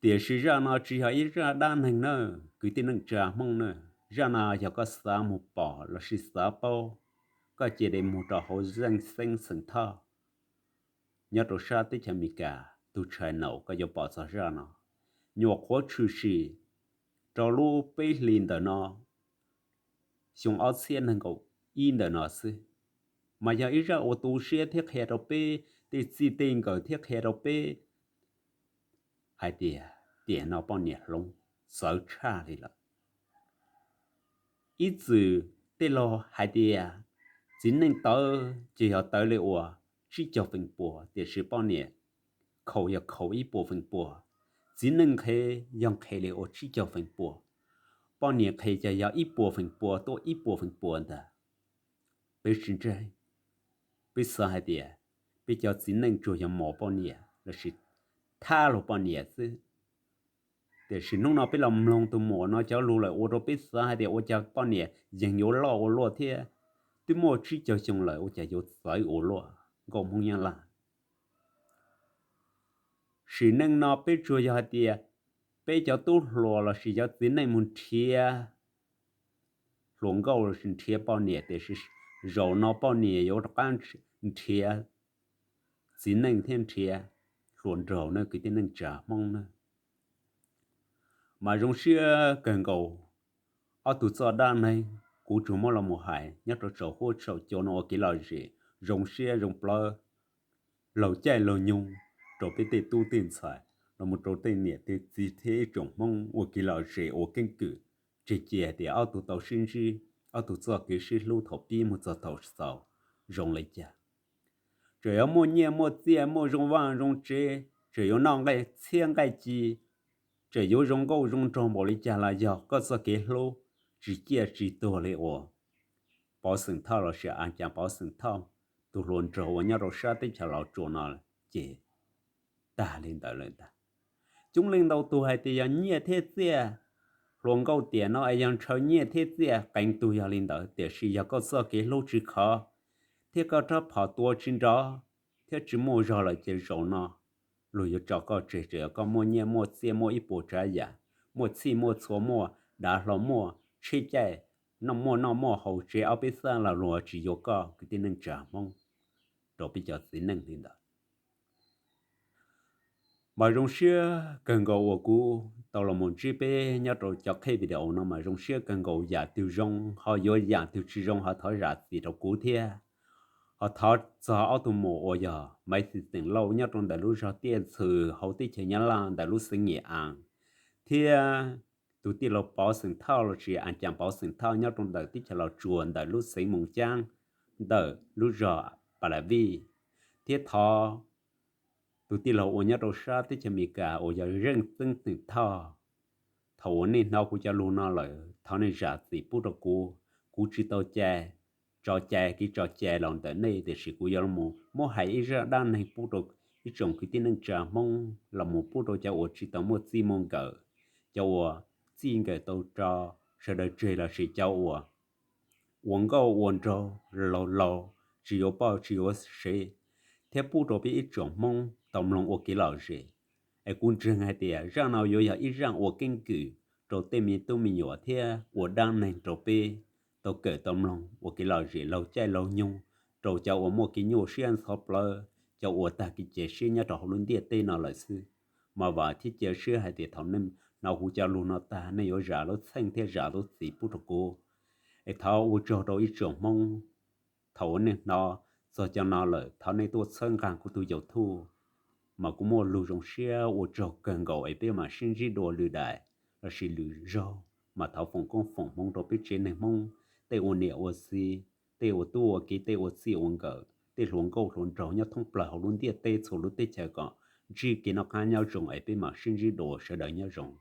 Tiam sis zaj no tsis yog ib zaj dab neeg na, kwv tij neej tsa Hmoob na. Zaj no yog koj xav mus pom lossis xav paub, koj cia li mus rau hauv zeej xeeb Xeem Thoj nyob rau sab teb chaws Amelikas tus channel, koj yuav pom txog zaj no. Nyuam qhuav tshwm sim rau lub peb hlis ntawm no, xyoo ob txhiab nees nkaum ib ntawm no xwb, mas yog ib zaj uas tu siab thiab qhia rau peb tej txij tej nkawm thiab qhia rau peb hais tias tiam no poj niam hloov txawv tshaj li lawm. Ib txwm tej laug hais tias txiv neej tawv ces yog tawv li uas tsib caug feem pua, tiam sis poj niam khaus yog khaus ib puas feem pua. Txiv neej nqhis yog nqhis li uas tsib caug feem pua, poj niam nqhis ces yog ib puas feem pua tuaj ib puas feem pua ntag. Peb tsis ntseeg, peb xav hais tias peb cov txiv neej tsuas yog mos poj niam lossis thab luag poj niam xwb. Tiam sis hnub no peb los mloog tus muam no cov lus lawm ua rau peb xav hais tias ua cas poj niam yeej yuav loj ua luaj thiab, twb muaj tsib caug xyoo lawm ua cas yuav txawv ua luaj nkauj Hmoob Nyab Laj. Sim neej no peb tsuas yog hais tias peb cov tub hluas lossis cov txiv neej mus nrhiav hluas nkauj lossis nrhiav poj niam, tiam sis zaum no poj niam yuav rov qab nrhiav txiv neej thiab nrhiav hluas nraug na, kwv tij neej tsa Hmoob na. Mas zoo siab kawg nkaus, ob tug txoj dab neeg kuv tsuas muab los mus hais nyob rau saum huab saum cua no ua kev lom zem zoo siab zoo plawv laug caij laug nyoog rau peb tej tub tej ntxhais los mus rau tej niam tej txiv thiab ib tsoom Hmoob ua kev lom zem ua keeb kwm. Tseg cia tias ob tug tau sib ntsib, ob tug txoj kev sib hlub thaum pib mus txog thaum xaus zoo li cas. Tseem yuav muaj nyiaj muaj txiaj, muaj zoo vaj zoo tsev, tseem yuav noj nqaij txhiab nqaij ci, tseem yuav zoo nkauj zoo nraug npaum li cas los yog koj txoj kev hlub tsis ciaj tsis tuag li uas Pov Xeem Thoj lossis a cas Pov Xeem Thoj tus hluas nraug uas nyob rau sab teb chaws Los Tsuas no ces tag li ntawd lawm ntag. Coob leej ntau tus hais tias yog nyiaj thiab txiaj, hluas nkauj tiam no es yog ntshaw nyiaj thiab txiaj qee tug yog li ntawd, tiam sis yog koj txoj kev hlub tsis khov thiab koj rab phom tua tsis nrov thiab tsis muaj zog lawm ces zaum no luag yuav tso koj tseg, tseem yog koj muaj nyiaj muaj txiaj muaj ib puas tsav yam, muaj txhij muaj txhua, muaj dav hlau, muaj tsheb caij, noj muaj noj muaj haus tsev ob peb xab los luag tsis yuav koj kwv tij neej tsa Hmoob rau peb cov txiv neej li ntawd. Mas zoo siab kawg nkaus uas kuv tau los mus ntsib peb nyob rau cov qheb video no mas zoo siab kawg nkaus, yam twg zoo ho yuav yam twg tsis zoo ho thov zam txim rau kuv thiab. Ho thov txog ob tug muam uas yog Maiv Xis Xeem Lauj nyob rau ntawm lub zog Tiaj Ntxhw hauv teb chaws Nyab Laj ntawm lub xeev Nyij Aav, thiab tus tij laug Pov Xeem Thoj lossis a cas Pov Xeem Thoj nyob rau ntawm teb chaws Los Tsuas ntawm lub xeev Moos Caab ntawm lub zog Pas Las Vij, thiab thov tus tij laug uas nyob rau sab teb chaws Amelikas uas yog Zeej Xeeb Xeem Thoj, thaum uas nej hnov kuv cov lus no lawm thov nej zam txim pub rau kuv. Kuv tsis tau cai, tso cai kev tso cai los ntawm nej, tiam sis kuv yuav los muab hais ib zaj dab neeg pub rau ib tsoom kwv tij neej tsa Hmoob los mus pub rau cov uas tsis tau muaj txij muaj nkawm, cov uas txij nkawm tau tso sawv daws tseg lossis cov uas ua nkauj ua nraug laus laus tsis yuav poj tsis yuav sev, thiab pub rau peb ib tsoom Hmoob tau mloog ua kev lom zem. Es kuv ntseeg hais tias zaj no yuav yog ib zaj ua keeb kwm rau tej me tub me nyuam thiab ua dab neeg rau peb tau kawm tau mloog ua kev lom zem laug caij laug nyoog, rau cov uas muaj kev nyuaj siab ntxhov plawv, cov uas tag kev cia siab nyob rau hauv lub ntiaj teb no lawm xwb. Mas vam thiab cia siab hais tias thaum nej hnov kuv cov lus no tag nej yuav zam lub txheej thiab zam lub txim pub rau kuv. Es thov ua tsaug rau ib tsoom Hmoob, thaum uas nej hnov txog cov no lawm thov nej tuaj txhawb nqa kuv tus YouTube, mas kuv muaj lus zoo siab ua tsaug kawg nkaus es peb mam sib ntsib dua lwm daim lossis lwm zaug, mas thov foom koob foom hmoov rau peb tsev neeg Hmoob, tej ua niam ua txiv, tej ua tub ua kiv, tej ua txij ua nkawm, tej hluas nkauj hluas nraug nyob thoob plaws hauv lub ntiaj teb txhua lub teb chaws kom ntsib kev noj qab nyob zoo es peb mam sib ntsib dua sawv daws nyob zoo.